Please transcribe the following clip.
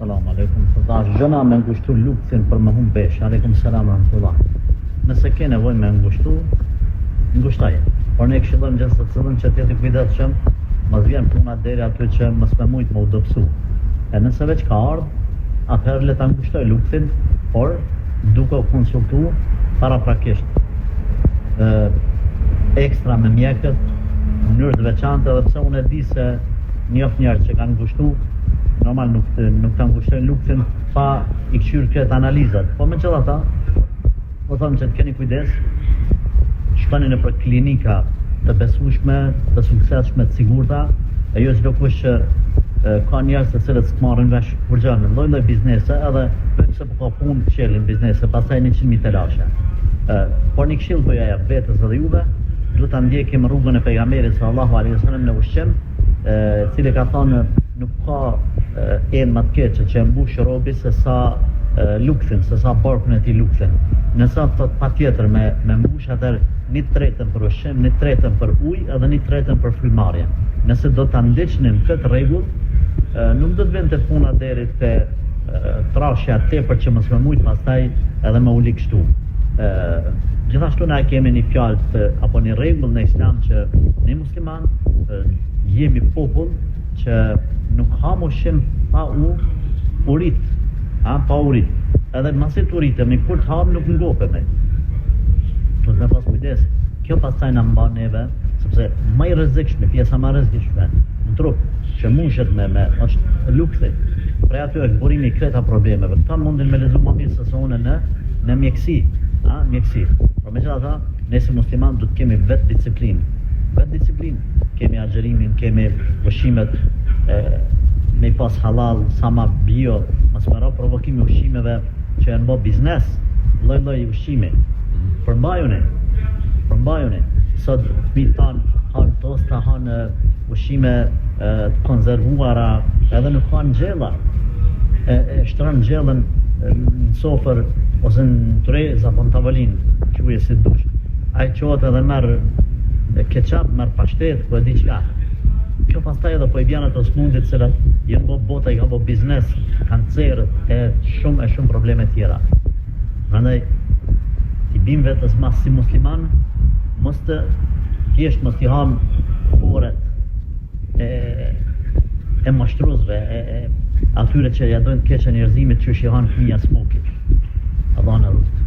Selam aleikum. Po a është gjynah me ngushtu lukthin për me humb peshë. Aleikum selam rahmetullah. Nëse ke nevojë me ngushtu, ngushtoje. Por ne këshillojmë gjithsecilin që të jetë i kujdesshëm, mos vjen puna deri aty që mos me mujt me u dobësu. E nëse veç ka ardhë, atëherë le ta ngushtoj lukthin, por duke u konsultu paraprakisht ë ekstra me mjekët në mënyrë të veçantë edhe pse unë e di se njoh njerëz që kanë ngushtu normal nuk të, nuk ta ngushtojnë lukthin pa i kqyr këtë analizat. Po megjithatë, po them që të keni kujdes, shkoni nëpër klinika të besueshme, të suksesshme, të sigurta, e jo çdo kush që e, ka njerëz të cilët s'të marrin vesh kurrgjë në lloj-lloj biznese, edhe veç se po ka punë çelin biznese, pastaj 100.000 telashe. E, por një këshill po ja jap vetes edhe juve, duhet ta ndjekim rrugën e pejgamberit sallallahu alaihi wasallam në ushqim, e cili ka thënë nuk ka enë më të keqe që e mbush robi se sa lukthin, se sa barkun e tij lukthin. Nëse thot patjetër me me mbush atëherë një tretën për ushqim, një tretën për ujë edhe një tretën për frymëmarrje. Nëse do ta ndiqnim këtë rregull, nuk do të vinte puna deri te trashja tepër që mos me mujt pastaj edhe me u ligshtu. Ë gjithashtu na e kemi një fjalë të, apo një rregull në Islam që ne musliman jemi popull që nuk ham ushqim pa u urit, a, pa urit. Edhe masi të uritemi, kur të ham nuk ngopemi. Duhet me pas kujdes. Kjo pastaj na mban neve, sepse më i rrezikshmi, pjesa më e rrezikshme në trup që mushet me me është lukthi. Prej aty është burimi i krejta problemeve. Këta mundin me lexu më mirë se sa unë në në mjekësi, a, mjekësi. Por megjithatë, ne si musliman duhet të kemi vetë disiplinë. Vetë disiplinë. Kemi agjërimin, kemi ushqimet e, me i pas halal, sa ma bio, mos me ra provokimi ushqimeve që janë bo biznes, lloj-lloj ushqimi. Përmbajuni, përmbajuni. Sot fëmijët tanë hanë tosta, hanë ushqime e, të konservuara, edhe nuk hanë gjella. E, e shtron gjellën në sofër ose në tryezë apo në tavolinë, quje si dush. Ai çohet edhe merr ketchup, merr pashtetë, ku e di çka. Kjo pastaj edhe po i bjen ato sëmundje të cilat janë bo bota i ka bo biznes, kanceret e shumë e shumë probleme tjera. Prandaj t'i bim vetes mas si musliman, mos të thjesht mos t'i ham foret e e mashtruesve, e, e atyre që ja dojnë të keqen njerëzimit që i han fëmija smokit. Allah na rujt.